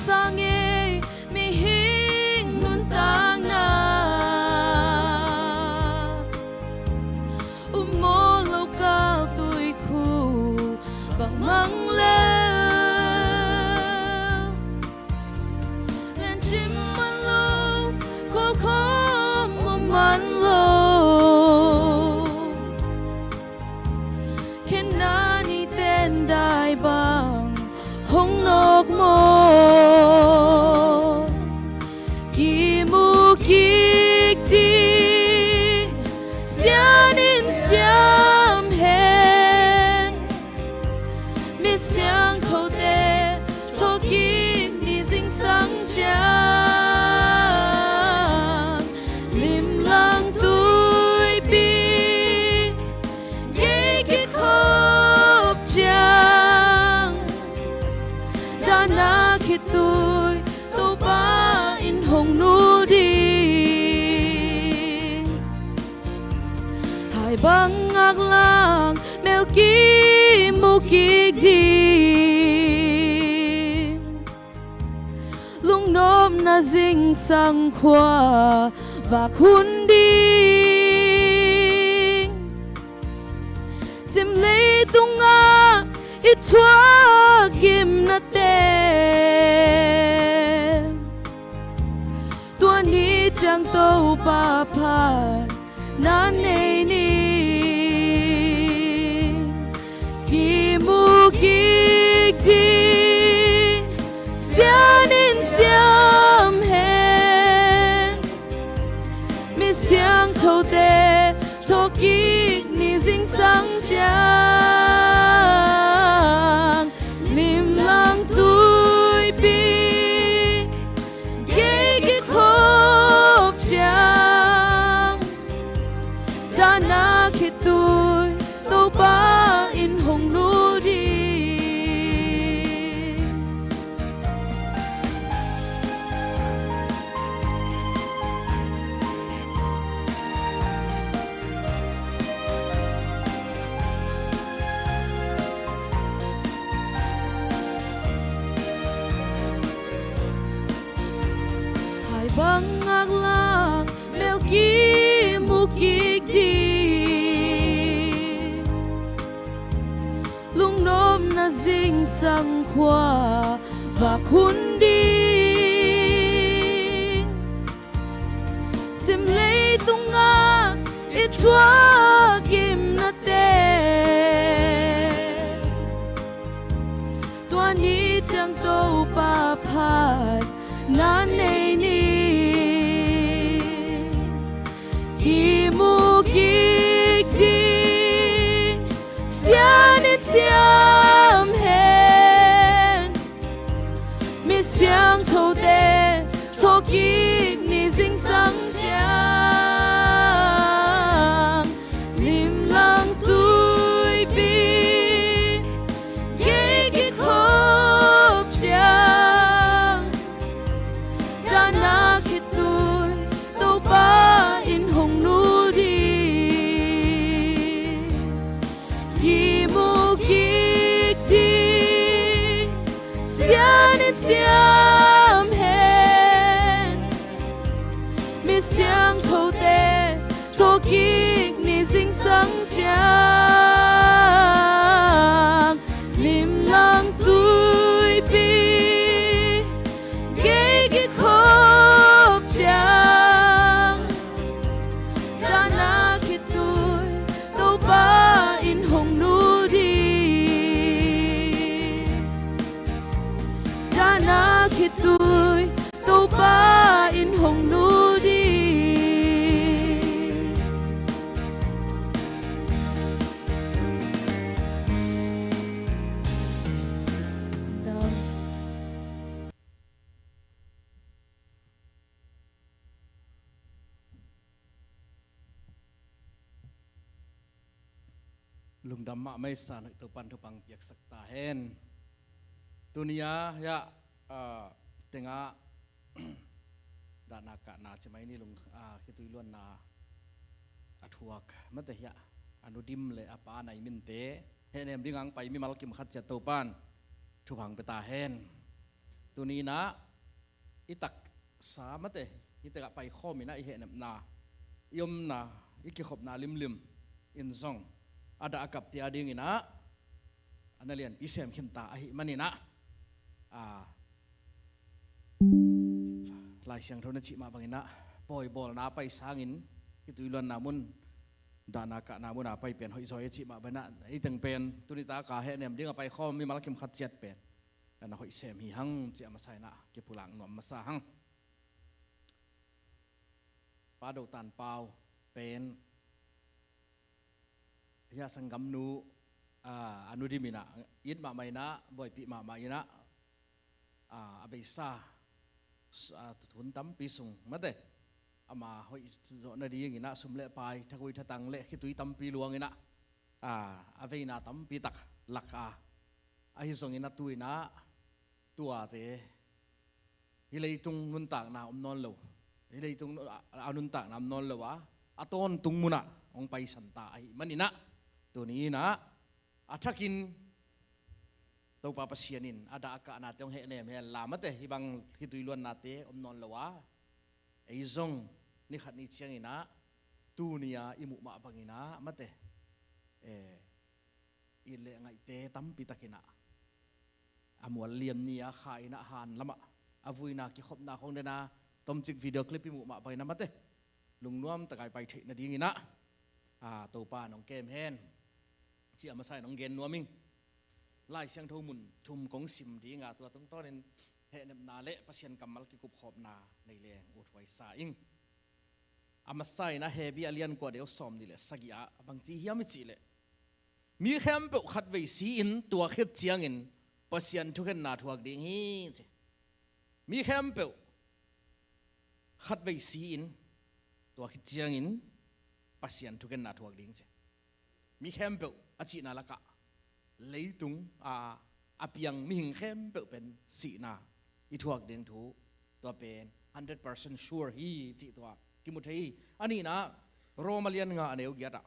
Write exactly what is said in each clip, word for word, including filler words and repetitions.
Sa ngei mihing nuntakna, um mawl lo kal tuikhu bang mang lel. Lencim man lo, khualkhawm um man lo. Khen na ni ten dai bang hong nawk maw? Kimu kik ding sian in siam hen. Mi siangthote thawhkik ni zingsang ciang, limlang tuipi gei kikhop ciang, dahna khitui Topa in hong nul ding. Hai bang ngaklang mel kimu kik ding. Lungnopna zingsang khua vak hun ding. Sim leitungah i thuak gimnate, tua ni ciang Topa phat na nei ni. Kimu kik ding sian in siam hen. Mi siangthote thawhkik ni zingsang ciang, limlang tuipi gei kikhop ciang, dahna khitui Topa in hong nul ding. Hai bang ngaklang mel kimu kik ding. Lungnopna zingsang khua vak hun ding. Sim leitungah i thuak gimnate, tua ni ciang Topa phat na nei ni. Kimu kik ding sian in siam hen. Mi siangthote thawhkik ni zingsang ciang, limlang tuipi gei kikhop ciang, dahna khitui Topa in hong nul ding. Kimu kik ding sian in siam hen. Mi siangthote thawhkik ni zingsang ciang, limlang tuipi gei kikhop ciang, dahna khitui Topa in hong nul ding. Dahna khitui Topa in hong nul ding. Lungdam mahmah i sa, Topa'n thupha piaksak ta hen. Tuni a hiah, ah, tengah dahna kahna ci mai ni, lung, ah, khitui luanna a thuak mate hiah a nu Dim le a pa Nai Minte hehnem ding a hong pai mimal kim khat ciat Topa'n thupha pia ta hen. Tuni inah i taksa mate, i takah paikhawm inah i hehnepna, i omna, i kikhopna limlim in zong a dah a kapte a dinginah a na lianpi sem khinta ahih maninah, a, Lai Siangtho na cih mah banginah pawibawlna a pai sangin i tui luanna mun, dahna kahna mun a pai pen hoih zaw hi a cih mah banginah, ei teng pen tuni taka hehnem ding a paikhawm mimal kim khat ciat pen na hoih sem hi hang cih a masa inah kipulak nuam masa hang. Pa Do Tan Pau pen hia sanggamnu, a, a nu dim inah it mahmah inah, buaipih mahmah inah, a, a beisa, s-, a, thuthun tampi sung mate, ama hoih zawh nadinginah sum le pai, thagui thatang le khitui tampi luanginah, a, a veina tampi tak lak a, ahi zongin a tu inah tuate hih leitung nuntakna om nawn lo, hih leitung a, a nuntakna om nawn lo a, a tawntung munah hong paisan ta ahih maninah tuni inah a thakin Topa Pasian in a dah a kahnate hong hehnem hen la mate, hih bang hih tui luannate om nawn lo a, ei zong ni khat ni cianginah tuni a i muh mah banginah mate, eh, i leh ngaihte tampi takinah a mual liam ni a kha inah han lamah a vuina kikhopna khong dena tomcik video clip i muh mah banginah mate, lungnuam taka i pai theih nadinginah, a, Topa nong kem hen cih a masa in hong gen nuam ing. Lai Siangtho mun thum kong sim dinga tua tungtawnin hehnepna le Pasian kammal kikupkhawmna nei leng uthuai sa ing. A masa inah Hebru a lian kua deuh sawm nih le sagih ah bangci hiam i cih leh, mi khempeuh khatvei si-in tua khit ciangin Pasian thukhenna thuak ding hi ci. Mi khempeuh khatvei si-in tua khit ciangin Pasian thukhenna thuak ding ci. Mi khempeuh a cihna lakah leitung a, a piang mihing khempeuh pen sihna i thuak ding thu, tua pen hundred percent sure hi cih tua kimu thei hi. A nihna, Roma lian nga a neu giatah,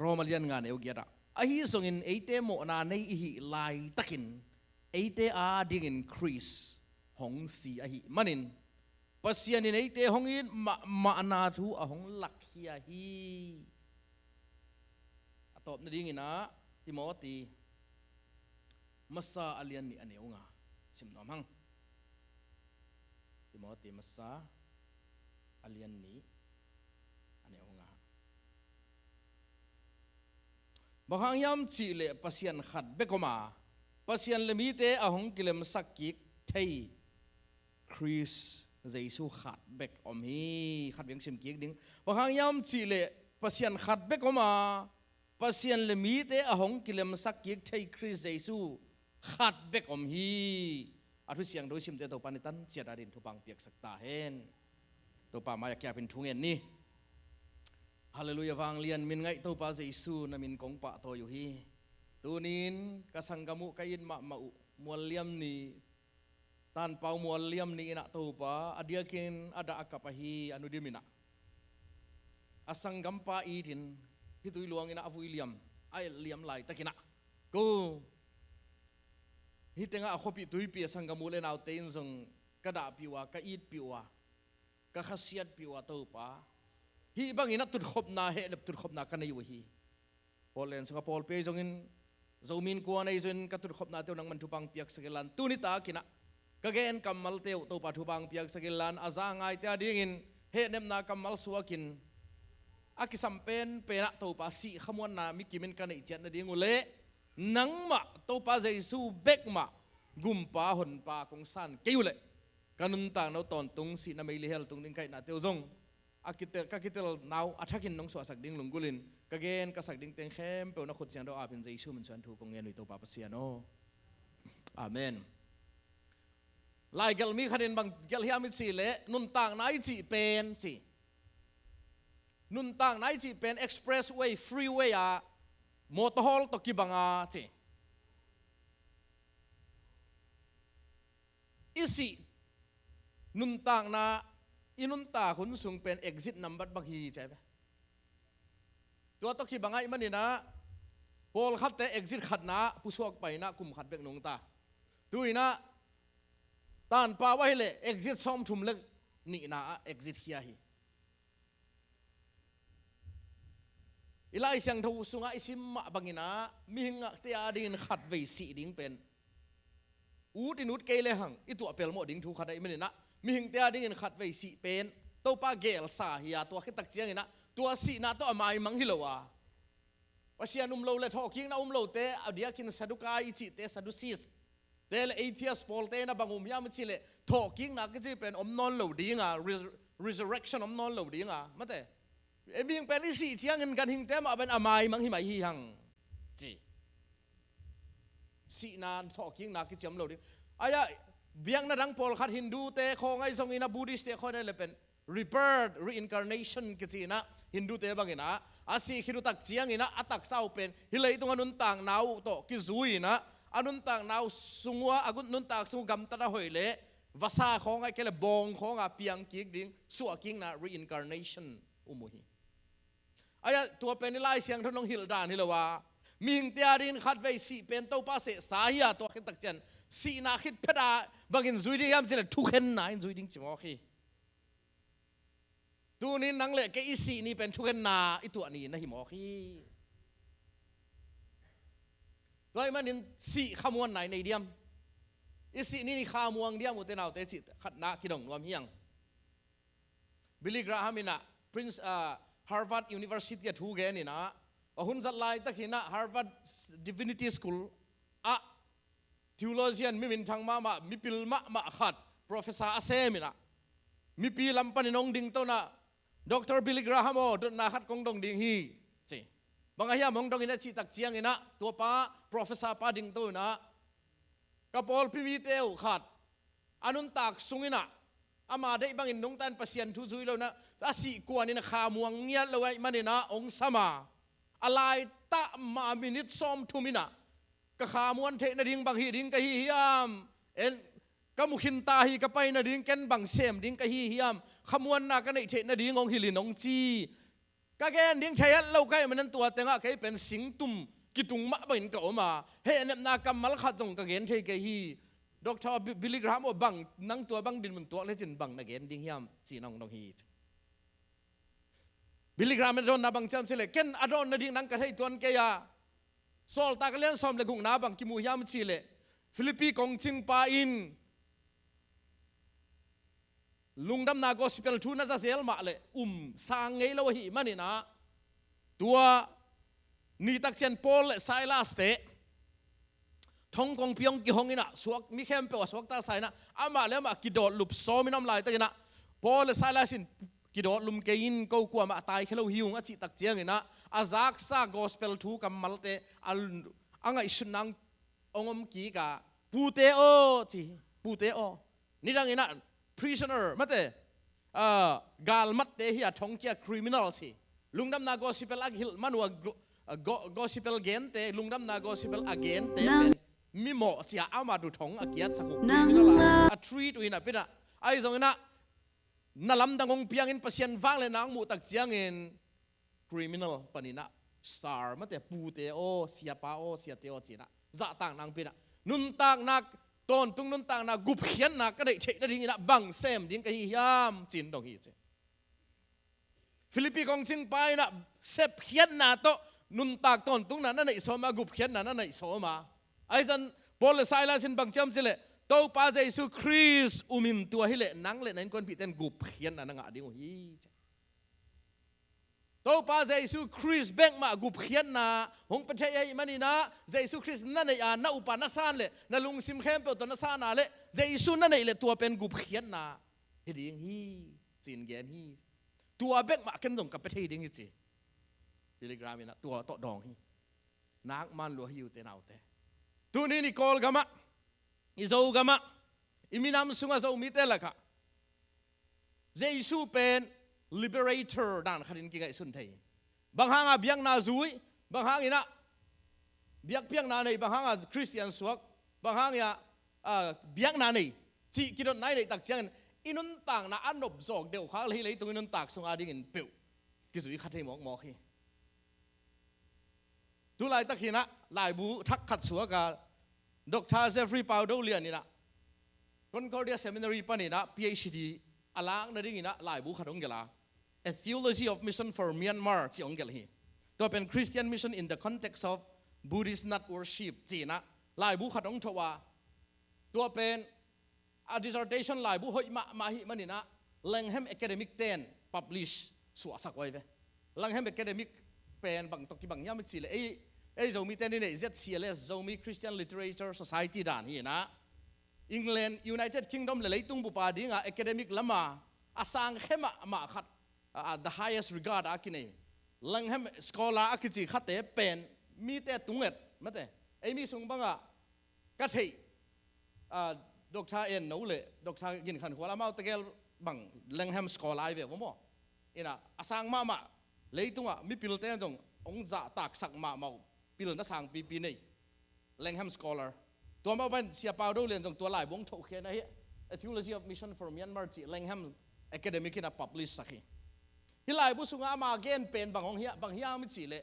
Roma lian nga neu giatah, ahi zongin eite mawhna nei i hih laitakin eite adingin Khrist hong si ahih manin Pasian in eite hong it mahmahna thu a hong lakkhia hi. A tawp nadinginah Timoti masa a lian nih a neu nga sim nuam hang. Timoti masa a lian nih a neu nga. Bang hang hiam cihleh Pasian khat bek om a, Pasian le mite a hong kilemsak kik thei Khrist Jesu khat bek om hi. Khat bek sim kik ding. Bang hang hiam cihleh Pasian khat bek om a, Pasian le mite a hong kilemsak kik thei Khrist Jesu khat bek om hi. A thu siangtho i simte Topa in i tan ciat adin thupha hong piaksak ta hen. Topa mai-ah kiapin thu ngen ni. Halleluiah, vanglian min ngaih Topa Jesu na min kong pahtawi uh hi. Tunin ka sanggam uh ka it mahmah uh Mual Liam Ni, Tanpau Mual Liam Ni inah Topa a diakin a dah a kap ahi a nu Dim inah a sanggampa itin hih tui luang inah a vui liam a elh liam laitakinah ko hih tengah a khuapih tuipih a sanggam u le naute in zong ka dahpih uh a, ka itpih uh a, ka khasiatpih uh a Topa, hih bangin a tutkhopna, hehnep tutkhopna ka nei uh hi. Portland sungah pawlpi ahi zongin, Zomi Innkuan ahi zongin ka tutkhopnate uh nangman thupha hong piaksak inla, tuni takinah ka gen kammalte uh Topa thupha hong piaksak inla, a za a ngaite adingin hehnepna kammal suakin a kisam penpenah Topa sih khamuanna mi kimin ka neih ciat nading uh leh nangmah Topa Jesu bek mah Gumpa Honpa kong san kei uh leh ka nuntakna uh tawntung sihna meili hell tung ding ka hihnate uh zong a kitel, ka kitelna uh a thakin nong suahsak ding lunggulhin ka gen ka sak ding teng khempeuh na khut siangtho apin Jesu min suang thu kong ngen uh hi Topa Pasian aw. Amen. Laigelh mi khatin bang gelh hiam i cih leh nuntakna i cih pen ci. Nuntakna i cih pen expressway, freeway ah motor hawl tawh kibang a ci. I sih nuntakna, i nuntak hun sung pen exit number bang hi ci a ve. Tua tawh kibang ahih maninah Pawlkhatte exit khatna ah pusuak pai in ah kum khat bek nungta. Tu-in ah tanpau ahih leh exit sawmthum le nihna ah exit khia hi. I Lai Siangtho sungah i sim mah bangin ah mihingte adingin khatvei sih ding pen ut in ut kei lehang i tuah pelmawh ding thu khat ahih manin ah mihingte adingin khatvei sih pen Topa geelsa hi a, tua khit tak ciangin ah tua sihna tawh a maimang hi lo a, Pasian um lo le thawhkikna um lote, a diakin Sadukai i cihte, Sadducees te le atheist pawlte in a bang um hiam i cih leh thawhkikna kici pen om nawn lo ding a, res-, resurrection om nawn lo ding a, mate. E, mihing pen i sih ciangin ganhingte mah pen a maimang hi mai hi hang ci. Sihna, thawhkikna kici om lo ding. Aia, biakna dang pawlkhat Hindu-te khawng ahi zongin ah Buddhist-te khawng ahi le pen rebirth, reincarnation kici in ah Hindu-te bangin ah a sih khit uh tak ciangin ah a taksa uh pen hih leitungah nuntakna uh tawh kizui in ah a nuntakna uh sung uh a, a nuntak sung uh gamtat a hoih leh vasa khawng ahih kei leh bawng khawng a piang kik ding, suah kikna, reincarnation um uh hi. Aia, tua pen i Lai Siangtho in hong hilh dan hi lo a, mihingte adingin khatvei sih pen Topa sehsa hi a, tua khit tak ciang sihna khit phet a bangin zui ding hiam cih leh thukhenna in zui ding ci mawk hi. Tuni-in nang le kei i sih ni pen thukhenna i tuah ni na hi mawk hi. Tua ahih manin sih khamuanna i nei diam? I sih ni-in i khamuang diam, ute naute, cih khatna kidong nuam hi hang. Billy Graham in ah Prince, ah, Harvard University ah thu gen in ah, a hun zat laitakin ah Harvard Divinity School ah theologian, mi minthang mahmah, mipil mahmah khat professor a sem in ah, mipi lam panin hong dingto in ah, "Doctor Billy Graham aw, dotna khat kong dong ding hi," ci. "Bang a hiam hong dong in?" a cih tak ciangin ah tua pa, professor pa dingto in ah, "Ka pawlpi mite uh khat a nuntak sungin ah ama deih bangin nungta in Pasian thu zui lo in ah a sih kuanin a khamuang ngiat lo ahih manin ah hong sam a, a laitak mah minit sawmthum in ah ka khamuan theih nading bang hih ding ka hi hiam? En, ka mu khinta hi, ka pai nading, ken bang sem ding ka hi hiam? Khamuanna ka neih theih nading hong hilh in," hong ci. "Ka gen ding thei het lo ka hih manin tua tengah kei pen singtum kitung mah bangin ka om a, hehnepna kammal khat zong ka gen thei kei hi. Doctor Bi-, Billy Graham aw, bang, nang tua bang dinmun tuak lecin bang na gen ding hiam?" ci-in hong dong hi. Billy Graham in a dawnna bang ci hiam cih leh, "Ken a dawn nading nang ka thei tuan kei a, Sawltak a lian sawm le gukna bang kimu hiam cih leh, Philippi kongcingpa in lungdamna gospel thu na za zel mah leh um sang ngei lo ahih manin ah, tua ni tak ciang Paul le Silas te thong kongpi hong kihong in ah, suak, mi khempeuh a suakta sa in ah, amah le amah kidawt lup sawm in om laitakin ah, Paul le Silas in kidawt lum kei in, ko kuamah a taikhia lo hi ung a cih tak ciangin ah, a zaksa gospel thu kammalte a, a ngaihsutna hong om kik a, "Pute aw," ci hi. "Pute aw." Nidangin ah prisoner, mate, ah, galmatte hi a, thongkia, criminals hi. Lungdamna gospel a hilh man uh a go-, a go-, gospel gente, lungdamna gospel a gente pen mimawh ci a, amah uh thong a kiatsak uh, criminal a, a treat uh hi napi-in ah. Ahi zongin ah na lamdang hong piangin Pasian vangliatna hong muh tak ciangin criminal panin ah, star, mate, "Pute aw, siapa aw, siate aw," ci-in ah zahtakna hong pia in ah, "Nuntakna, tawntung nuntakna gupkhiatna ka neih theih nadingin ah bang sem ding ka hi hiam?" ci-in dong hi ci. Philippi kongcingpa in ah sepkhiatna tawh nuntak tawntungna na neih sawm a, gupkhiatna na neih sawm a. Ahi zongin Paul le Silas in bang ci hiam cih leh, "Topa Jesu Khrist um in, tua hi leh nang le na innkuanpihte in gupkhiatna na ngah ding uh hi," ci. Topa Jesu Khrist bek mah gupkhiatna hong pia thei ahih manin ah, Jesu Khrist na neih a, na up a, na san leh, na lungsim khempeuh tawh na san a leh, Jesu na neih leh tua pen gupkhiatna hi ding hi, ci-in gen hi. "Tua bek mah ken zong ka pia thei ding hi," ci. Billy Graham in ah tua tawh dawng hi. Nak man lua hi, ute naute. Tuni-in i Kawlgam ah, i Zogam ah, i minam sungah Zomite lakah Jesu pen liberator dan khatin kingaihsun thei. Bang hanga biakna zui, bang hangin ah biakpiakna nei, bang hanga Khristian suak, bang hangin ah, ah, biakna nei, cih kidotna i neih tak ciangin i nuntakna a nopzawk deuh khak le hih leitung i nuntak sung adingin peuh kizui kha thei mawkmawk hi. Tulaitak hinah laibu thak khat suaka Doctor Jeffrey Pau Do Lian inah Concordia Seminary paninah P H D a lak nadinginah laibu khat hong gelh a, A Theology of Mission for Myanmar ci hong gelh hi. Tua pen Christian Mission in the Context of Buddhist Nat Worship ci-inah laibu khat hong thoh a, tua pen a dissertation laibu hoih mahmah ahih maninah Langham Academic ten publish suahsak uh ahi ve. Langham Academic pen bang tawh kibang hiam i cih leh ei, ei Zomite in i neih Z C L S, Zomi Christian Literature Society dan hinah England, United Kingdom le leitung bup a dinga academic lama a sangkhe mahmah khat, a, a, the highest regard a kinei Langham Scholar a kici khate pen mite tunget mate, ei mi sung bangah ka theih, a, Doctor En No le Doctor Gin Khan Khual amau tegel bang Langham Scholar ahi ve uh maw. Inah a sang mahmah, leitungah mipilte zong hong zahtaksak mahmah uh pilna sangpipi nei Langham Scholar. Tua mah bang Sia Pau Do Lian zong tua laibu hong thohkhia na hi, A Theology of Mission for Myanmar cih Langham Academic inah publish sak hi. Hih laibu sungah ama gen pen bang hong hia, bang hiam i cih leh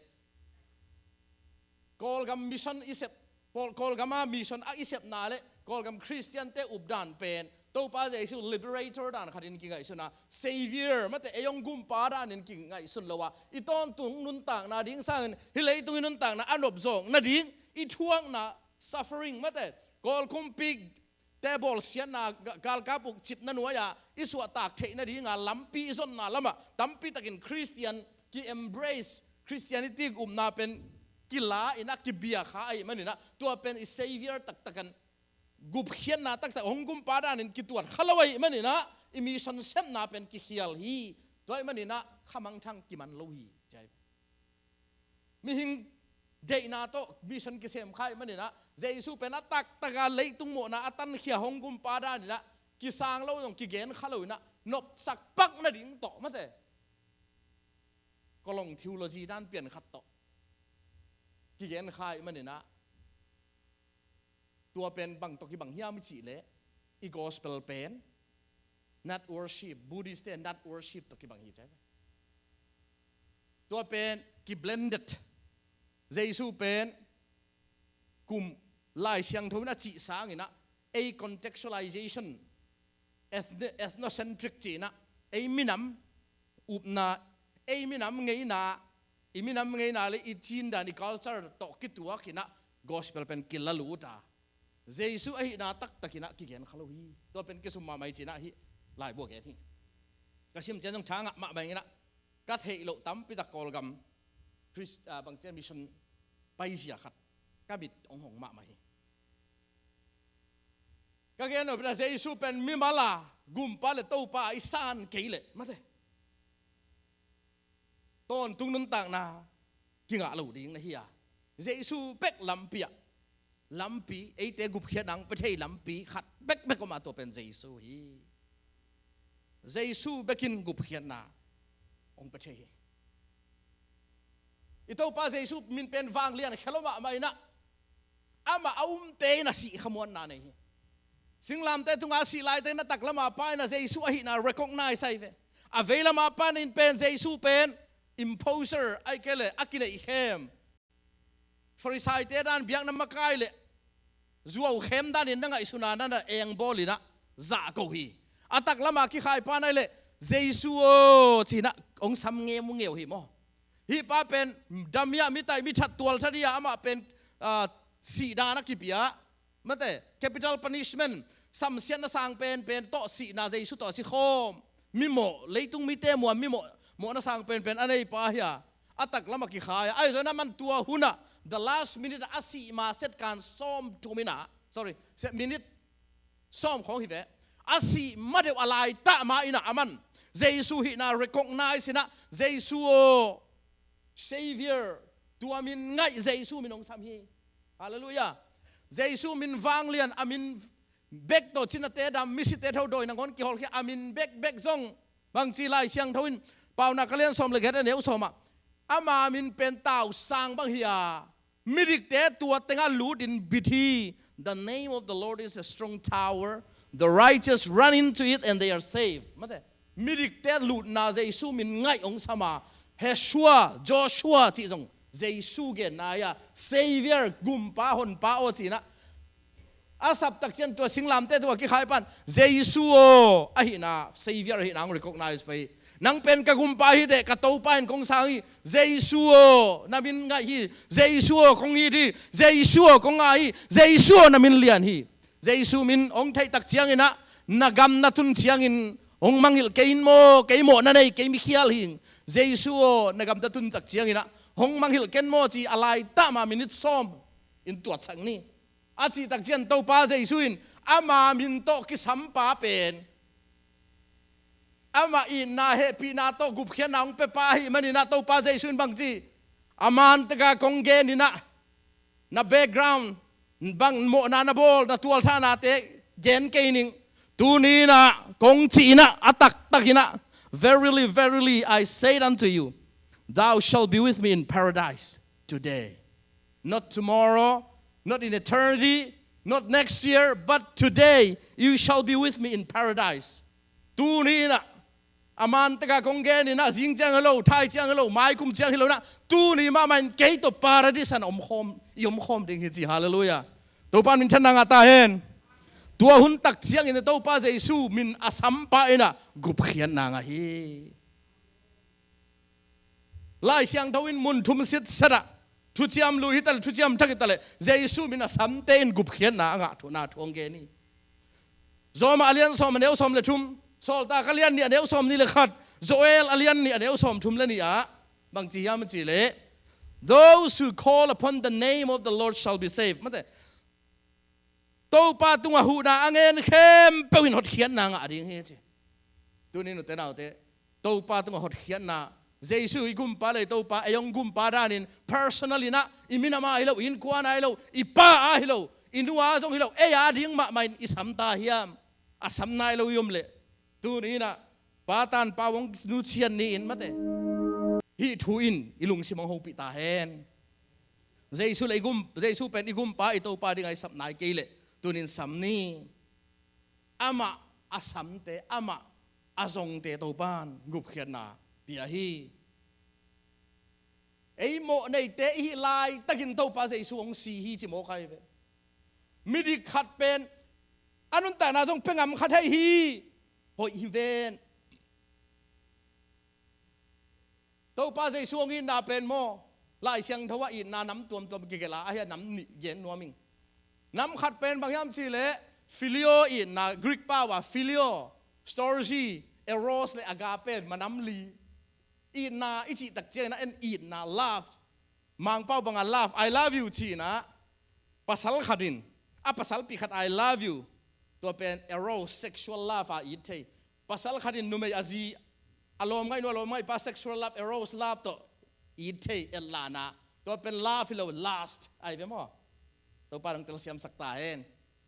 Kawlgam mission i sep, Kawl-, Kawlgam a mission a i sepna le Kawlgam Christian-te updan pen Topa Jesu liberator dan khatin kingaihsun a, Savior mate, ei hong gumpa danin kingaihsun lo a, i tawntung nuntakna ding sangin hih leitung i nuntakna a nopzawk nading i thuakna suffering mate, Kawl kumpi te bawlsiatna, ga-, galkap uk cipna nuai-ah i suahtak theih nadinga lampi i zonna lamah tampitakin Christian ki-embrace, Christianity upna pen kila inah kibiakha ahih maninah tua pen i Savior taktakan gupkhiatna taktak hong gumpa danin kituat kha lo ahih maninah i mission sepna pen kikhial hi. Tua ahih maninah khamangthang kiman lo hi. Mihing deihna tawh mission kisem kha ahih maninah Jesu pen a taktaka leitung mawhna a tankhia hong gumpa daninah kisang lo zong kigen kha lo inah nopsak pak nading tawh mate, Kolong theology dan pian khat tawh kigen kha ahih maninah tua pen bang tawh kibang hiam i cih leh i gospel pen Nat worship, Buddhist-te Nat worship tawh kibang hi ci. Tua pen ki-blended. Jesu pen kum Lai Siangtho in a cih sanginah ei contextualization, ethno-, ethnocentric ci-inah ei minam upna, ei minam ngeina, i minam ngeina le i cindan, i culture tawh kituakinah gospel pen kilalut a, Jesu ahihna taktakinah kigen kha lo hi. Tua pen kisum mahmah hi cinah hih laibu a gen hi. Ka sim cian zong tha ngah mahmah inah ka theih loh tampitak Kawlgam Christ, ah, bangcian mission paizia khat ka mit hong hong mahmah hi. Ka gen nopna Jesu pen mimal a gumpa le Topa a i san kei leh mate, tawntung nuntakna kingah lo ding na hi a, Jesu bek lampi ah, lampi, eite gupkhiatna hong pia thei lampi khat bekbek om a, tua pen Jesu hi. Jesu bekin gupkhiatna hong pia thei hi. I Topa Jesu min pen vanglian khia lo mahmah inah amah a umte in a sih khamuanna nei hi. Singlamteh tunga a sih laite in a taklama pa in a Jesu ahihna recognize ahi ve. A veilama pa in pen Jesu pen imposter ahi kei leh a kineihkhem, Farisaite dan biakna makai le zuaukhem danin na ngaihsuna na na engbawl inah zahko hi. A taklama kikhai pa nai leh Jesu aw cinah hong sam ngeungeu hi maw. Hih pa pen damia mi taih mi that tual that hi a, amah pen, ah, sihdan a kipia mate, capital punishment, samsiatna sang penpen tawh sihna Jesu tawh a si khawm. Mimawh, leitung mite muan mimawh, mawhna sang penpen a neipa hi a, a taklamah kikhai a. Ahi zongin aman tua hunah the last minute a sih ma set kan sawm thum inah, sorry, set minute sawm khawng hi ve. A sih ma deuh a laitah ma inah aman Jesu hihna recognize inah Jesu aw, Savior, tua min ngaih Jesu min hong sam hi. Halleluiah. Jesu min vanglian, a min bek tawh cinate dam, misite tho dawi nangawn kiholkhia, a min bekbek zong bangci Lai Siangtho in Paunak a lian sawm le giat a neu sawmah ama min pen tausang bang hi a, midikte tua tengah lutin bit hi. The name of the Lord is a strong tower. The righteous run into it and they are safe. Mate, midikte lutna Jesu min ngaih hong sama, Heshua, Joshua cih zong Jesu genna ahi a, Savior, gumpa, honpa aw ci-in ah, a sap tak ciang tua singlamteh tungah kikhai pan Jesu aw ahihna, Savior ahihna hong recognize pah hi. Nang pen ka gumpa hi teh, ka Topa in kong sang hi. Jesu aw, na min ngaih hi. Jesu aw, kong it hi. Jesu aw, kong ngai hi. Jesu aw, na min lian hi. Jesu min hong theih tak ciangin ah, na gam na tun ciangin hong mangngilh kei in maw, kei mawhna nei, kei mikhial hi ing. Jesu aw, na gam na tun tak ciangin ah hong mangngilh ken maw ci a, laitak ma minit sawm in tuatsak ni. A cih tak ciang Topa Jesu in ama min tawh kisampa pen, amah itna hehpihna tawh gupkhiatna hong piapa ahih manin ah Topa Jesu in bang ci, a man taka kong genin ah, na background, bang mawhna na bawl, na tualthahnate gen kei ning. Tuni in ah kong cih in ah, a taktak in ah, "Verily, verily, I say it unto you, thou shalt be with me in paradise today." Not tomorrow, not in eternity, not next year, but today you shall be with me in paradise. Tuni in ah, a man taka kong genin ah, zing ciang hi lo, thai ciang hi lo, maikum ciang hi lo in ah, tuni mahmah in kei tawh Paradis ah na omkhawm, i omkhawm ding hi ci. Halleluiah. Topa in minthanna ngah ta hen. Tua hun tak ciangin ah Topa Jesu min a sampa in ah gupkhiatna ngah hi. Lai Siangtho in mun thum sitset ah, Thuciam Lui hi ta leh, Thuciam Thak hi ta leh, Jesu min a samte in gupkhiatna a ngah thu, na thu hong gen hi. Rom a lian sawm a neu sawm le thum, Sawltak a lian nih a neu sawm nih le khat, Joel a lian nih a neu sawm thum le nih ah bang ci hiam cih leh, "Those who call upon the name of the Lord shall be saved." Mate, Topa tungah huhna a ngen khempeuh in hotkhiatna ngah ding hi ci. Tuni nute naute, Topa tungah hotkhiatna, Jesu i gumpa le i Topa, ei hong gumpa danin personal in ah, i minam ah hi lo, i innkuan ah hi lo, i pa ah hi lo, i nu ah zong hi lo, ei a ding mahmah in i sam ta hiam? A sam nai lo i om leh, tuni in ah Pa tan Pa hong nusiat ni in, mate, hih thu in i lungsim hong hopih ta hen. Jesu le i gum, Jesu pen i gumpa, i Topa ding a i sap nai kei leh, tuni in sam ni. Amah a samte, amah a zongte Topa in gupkhiatna pia hi. Ei mawhneite i hih laitakin Topa Jesu hong si hi ci mawk hi ve. Midik khat pen a nuntakna zong pia ngam kha thei hi. Hoih hi ven. Topa Jesu hong itna pen maw, Lai Siangtho ah itna nam tuamtuam kigelh a, ahi a nam nih gen nuam ing. Nam khat pen bang hiam cih leh, phileo itna, Greek pau ah phileo, storge, eros le agape, ma nam li. Itna i cih tak ciangin ah en itna, love. Mangpau bangah love, "I love you," cihna. Pasal khat in a pasalpi khat, "I love you," tua pen eros, sexual love a it thei. Pasal khat in numei a zi, a lawmngaihnu a lawmngaihpa, sexual love, eros love tawh it thei, etlahna. Tua pen love hi lo, lust ahi ve maw. Topa in hong telsiamsak ta hen.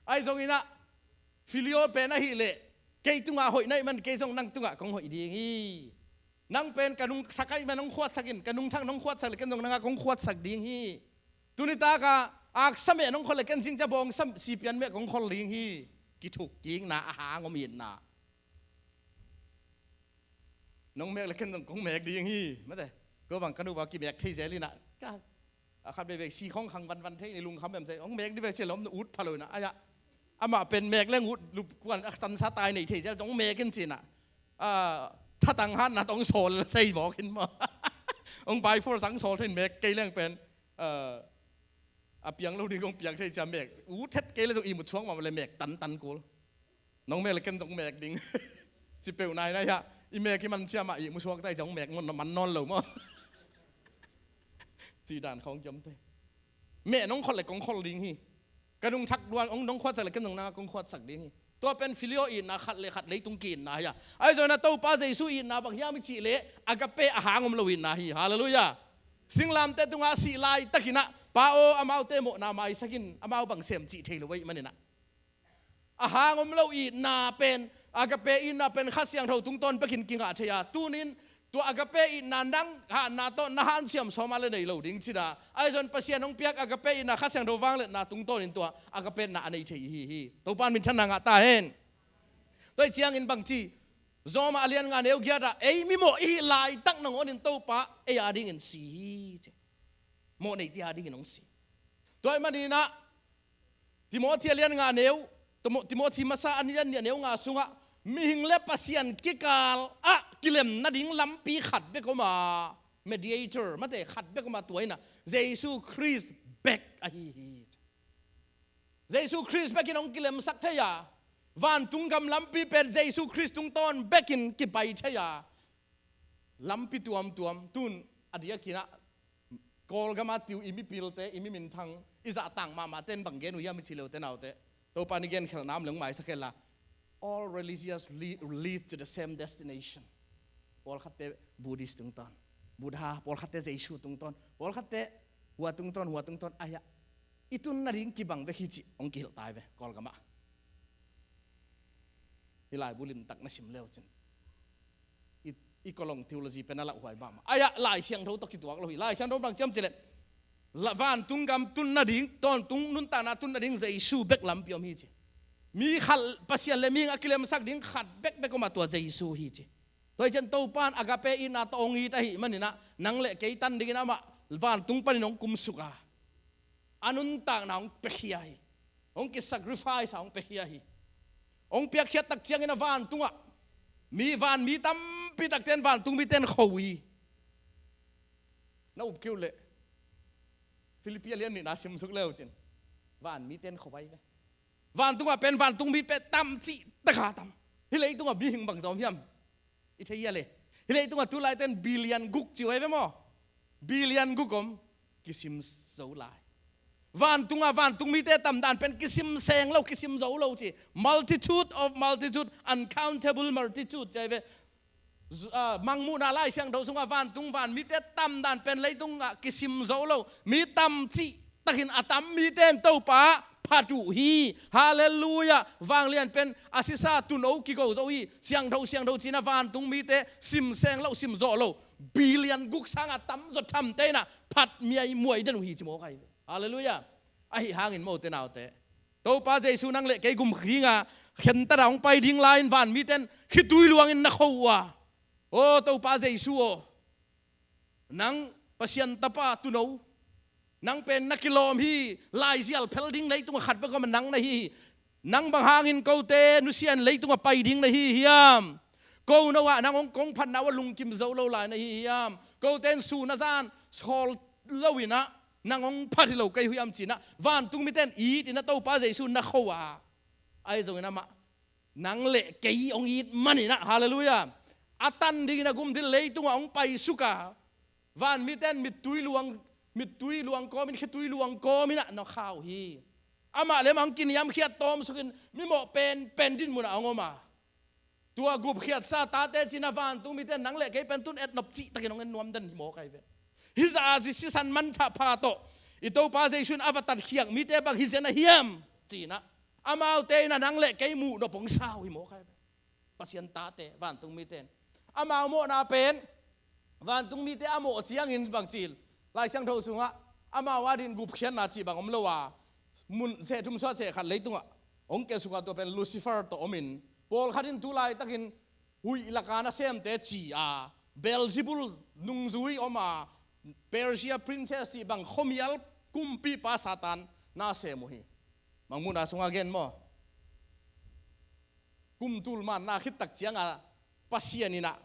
Ahi zongin ah, phileo pen ahih leh, kei tungah hoih na hih man kei zong nang tungah kong hoih ding hi. Nang pen ka nungthak ahih man hong khuatsak in, ka nungthak nong khuatsak leh ken zong nang ah kong khuatsak ding hi. Tuni tak ah aksa meh nong khol leh ken zingciang bawngsa sipian meh kong khol ding hi. Kithuk kikna, a hang om itna. Nong mek leh ken zong kong mek ding hi. Mate, ko bang ka nupa kimek thei zel in ah, ka, a khat veivei si khong khang vanvan thei ni, lungkham em, hong mek ding ve ci leh om ut pha lo in ah. Ahi a, amah pen mek leng ut, lup kuan a tansa tai nei thei zel, hong mek in ci in ah, a, thatang hatna tawh hong sawl thei mawk in maw. Hong by force hong sawl thei in, mek kei leng pen, a, a piang lo ding kong piak thei ci a, mek ut het kei leh zong ihmut suak mahmah leh mek tantan kul. Nong mek leh ken zong mek ding. Ci peuh nai nai hia. I mek i man ciang mah ihmu suak ta hi ci, hong mek man nawn lo maw. Cih dan khawng kiom te. Meh nong khol leh kong khol ding hi. Ka nungthak duan hong nong khuatsak leh ken zong nang ah kong khuatsak ding hi. Tua pen phileo itna, khat le khat leitung ki-itna hi a. Ahi zongin ah Topa Jesu itna bang hiam i cih leh agape, a hang om lo itna hi. Halleluiah. Singlamteh tungah a sih laitakin ah, Pa aw, amaute mawhna maisak in, amau bang sem cih thei lo ahih manin ah. A hang om lo itna pen, agape itna pen Kha Siangtho tungtawn bekin kingah thei a. Tuni in tua agape itna nang hatna tawh na hanciam sawm a leh nei lo ding cih a. Ahi zongin Pasian hong piak agape itna Kha Siangtho vangliatna tungtawnin tua agape itna a nei thei i hi hi. Topa in minthanna ngah ta hen. Tua ahih ciangin bang ci, Rom a lian nga neu giat ah, ei mimawh i hih laitak nangawnin Topa ei a dingin si hi ci. Mawh neite adingin hong si. Tua ahih maninah Timothy a lian nga neu, Timo- Timothy masa a lian nih a neu nga sungah mihing le Pasian kikal ah kilem nading lampi khat bek om a, mediator, mate, khat bek om a, tua inah Jesu Khrist bek ahi hi. Jesu Khrist bekin hong kilemsak thei a, vantung gam lampi pen Jesu Khrist tungtawn bekin kipai thei a, lampi tuamtuam tun a diakinah Kawlgam a tiu i mipilte, i mi minthang, i zahtak mahmahte in bang gen uh hiam i cih leh, ute naute, Topa in i genkhelhna om leh hong maisak hen la, all religious lead, lead to the same destination. Pawlkhatte Buddhist tungtawn, Buddha, pawlkhatte Jesu tungtawn, pawlkhatte hua tungtawn, hua tungtawn, ahi a, i tun nading kibang bek hi cih hong kihilh tai ve Kawlgam ah. Hih laibu limtak na sim le uh cin, i, i kolong theology pen a lauhuai mahmah. Ahi a, Lai Siangtho tawh kituak lo hi. Lai Siangtho bang ci hiam cih leh, la- vantung gam tun nading, tawntung nuntakna tun nading Jesu bek lampi om hi ci. Mi khat, Pasian le mihing a kilemsak ding khat bekbek om a, tua Jesu hi ci. Tua hi ciang Topa in agape itna tawh hong it ahih maninah nang le kei tan dingin amah vantung panin hong kumsuk a, a nuntakna hong piakhia hi. Hong kisacrifice a hong piakhia hi. Hong piakkhiat tak ciangin a vantungah mi, vanmi tampi takte in vantung mite in kho uh hi. Na up kei uh leh Philippi a lian nihna simsuk le uh cin, vanmite in kho uh hi ve. Vantungah pen vantung mite tam cihtak a tam. Hih leitungah mihing bangzah om hiam? I thei hia le? Hih leitungah tulaiten billion guk ci uh hi ve maw? Billion guk om, kisim zo lai. Vantungah vantung mite tamdan pen kisim seng lo, kisim zo lo ci. Multitude of multitude, uncountable multitude ci hi ve. Zu- ah, Mangmuhna Lai Siangtho sungah vantung vanmite tamdan pen leitungah kisim zo lo. Mi tam cihtakin a tam mite in Topa phat uh hi. Halleluiah. Vanglian pen a sisa tuuno kigo zo hi. Siangtho, siangtho ci-in a vantung mite sim seng lo, sim zawh lo, billion guk sangah tamzaw thamte in a phat miaimuai den uh hi ci mawk ahi ve. Halleluiah. Ahi hangin maw, ute naute, Topa Jesu nang le kei gum khinga khentat a hong pai ding lai-in vanmite in khitui luangin na kho uh a, aw Topa Jesu aw, nang Pasian Tapa tuuno, nang pen na kilawm hi. Laizial phel ding leitungah khat bek om a, nang na hi hi. Nang bang hangin kote nusia in leitungah pai ding na hi hiam? Ko no ah nang hong kong phatna uh a lungkim zo lo lai na hi hiam? Kote in sun a zan sawl lo in ah nang hong phat hi lo ka hi uh hiam ci-in ah vantung mite in it in ah Topa Jesu na kho uh a, ahi zongin amah nang le kei hong it manin ah, halleluiah, a tan dingin a gum ding leitungah hong paisuk a, vanmite in mittui luang, mittui luang kawmin, khitui luang kawmin ah na kha uh hi. Amah le amah hong kiniamkhiat tawmsukin mimawh penpen din munah hong om a, tua gupkhiatsa tate ci-in ah vantung mite in nang le kei pen tu-in etnop cihtakin hong en nuam den hi mawk ahi ve. Hih zah a sisan manthah pha tawh i Topa Jesu in a va tatkhiat mite bang hi zen a hiam ci-in ah amaute in ah nang le kei muhnop hong sa uh hi mawk ahi ve. Pasian tate, vantung mite in amau mawhna pen vantung mite a mawh ciangin bang ci, Lai Siangtho sungah amau adingin gupkhiatna cih bang om lo a, mun seh thum suah seh khat leitungah hong kiasuk a, tua pen Lucifer tawh omin, pawlkhat in tu laitakin huih laka nasemte ci a, Beelzebul nungzui om a, Persia princess cih bang khuamial kumpipa Satan nasem uh hi. Mangmuhna sungah gen maw? Kum tul manna khit tak ciangin Pasian in ah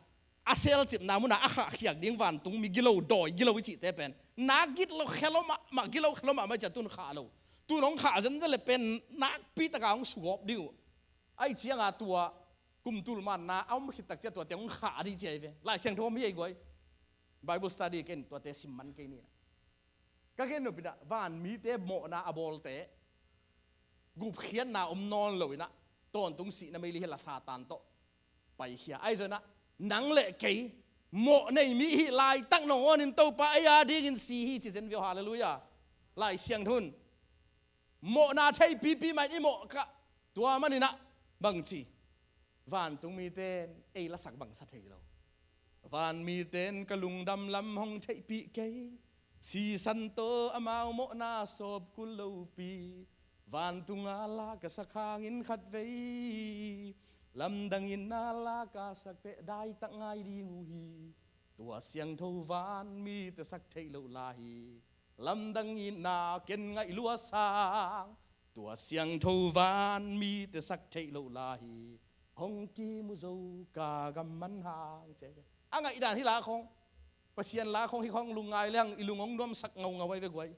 a selcipna munah a khahkhiat ding vantung mi gilo, dawi gilo i cihte pen, nak gilo khe lo mahmah, gilo khe lo mahmah i cih a tu-in khah lo. Tu-in hong khah zenzen leh pen nakpi takin hong sugawp ding uh. Ahih ciangin tua kum tul manna a om khit tak ciang tuate hong khah ding ci ahi ve. Lai Siangtho om hi ei guai. Bible study ken tuate sim man kei ni. Ka gen nop in ah vanmite mawhna a bawlte gupkhiatna om nawn lo in ah tawntung sihna meili hi la, Satan tawh paikhia. Ahi zongin ah nang le kei mawh nei mi i hih laitak nangawn in Topa ei adingin si hi ci zen ve aw, halleluiah. Lai Siangtho in mawhna theipipi mah in i mawh kah, tua manin ah bang ci, vantung mite in ei lasak bang sa thei lo. Vanmite in ka lungdam lam hong theihpih kei, sisan tawh amau mawhna sawp kul lopi. Vantung a la ka sak hangin khatvei lamdang inn a la ka sak teh daitak ngai ding uh hi. Tua siangtho vanmite sak theih loh lai hi. Lamdang itna ken ngaih lua sang, tua siangtho van mite sak theih loh la hi. Hong kimu zo ka gam man hang, ci hi ve. A ngaihdan hi la khong, Pasian la khong hi khong lungngai leng i lung hong nuamsak ngaungau ahi ve guai.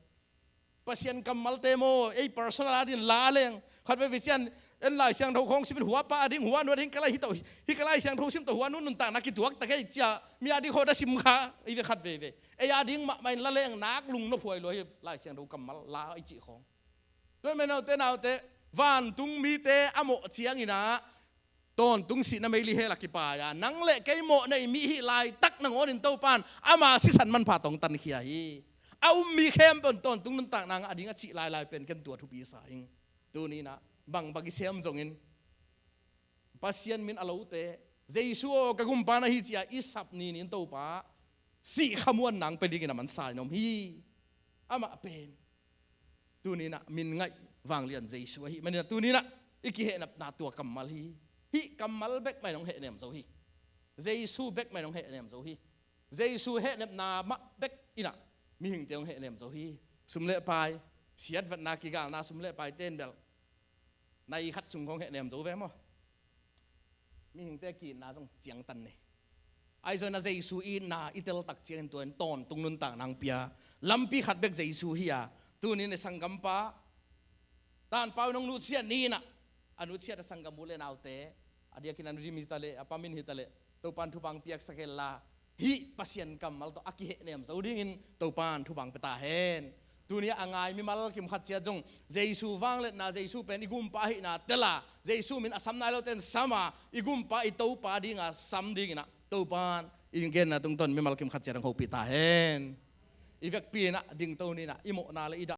Pasian kammalte maw, ei personal adingin la leng, khat veivei ciang en Lai Siangtho khong simin hua pa ading hua nu ading ka lai hi tawh, hi ka Lai Siangtho sim tawh hua nu nuntakna kituak ta kei cia mi ading khawng a sim kha hi ve khat veivei. Ei ading mahmah in la leng nak lungnuam huai lua hi Lai Siangtho kammal la i cih khong. Tua manin naute, naute, vantung mite a mawh ciangin ah tawntung sihna meili hell ah kipai a, nang le kei mawhna i mi hih laitak nangawnin Topan ama sisan manpha tawh hong tankhia hi. A um mi khempeuh in tawntung nuntakna ngah ding a cih lailai pen ken tua thupi sa ing. Tuni-in ah bangbang i sem zongin Pasian min a lote, Jesu aw ka Gumpa na hi ci-a i sap ninin Topa sih khamuan nang pia dingin a mansa in om hi. Amah pen tuni-in ah min ngaih vanglian Jesu ahih manin ah tuni-in ah i kihehnepna tua kammal hi. Hih kammal bek mah in hong hehnem zo hi. Jesu bek mah in hong hehnem zo hi. Jesu hehnepna mah bek in ah mihingte hong hehnem zo hi. Sum le pai, siatvatna kigalna sum le paite in bel nai khat sung khong hehnem zo ve maw? Mihingte ki-itna zong ciangtan ni. Ahi zongin ah Jesu itna i teltak ciangin tua in tawntung nuntakna hong pia lampi khat bek Jesu hi a, tuni-in i sanggampa Tanpau in hong nutsiat ni-in ah, a nutsiat a sanggam u le naute, a diakin a nu dim hi ta leh, a pa min hi ta leh, Topan thupha piaksak hen la, hih Pasian kammal tawh a kihehnem zo dingin Topan thupha pia ta hen. Tuni-ah a ngai mimal kim khat ciat zong Jesu vangliatna, Jesu pen i Gumpa ahihna tel a, Jesu min a sam nai lote in sam a, i Gumpa i Topa dinga sam dingin ah Topan i genna tungtawn mimal kim khat ciat hong hopih ta hen. I vekpi-in ah dingto ni-in ah i mawhna le i dah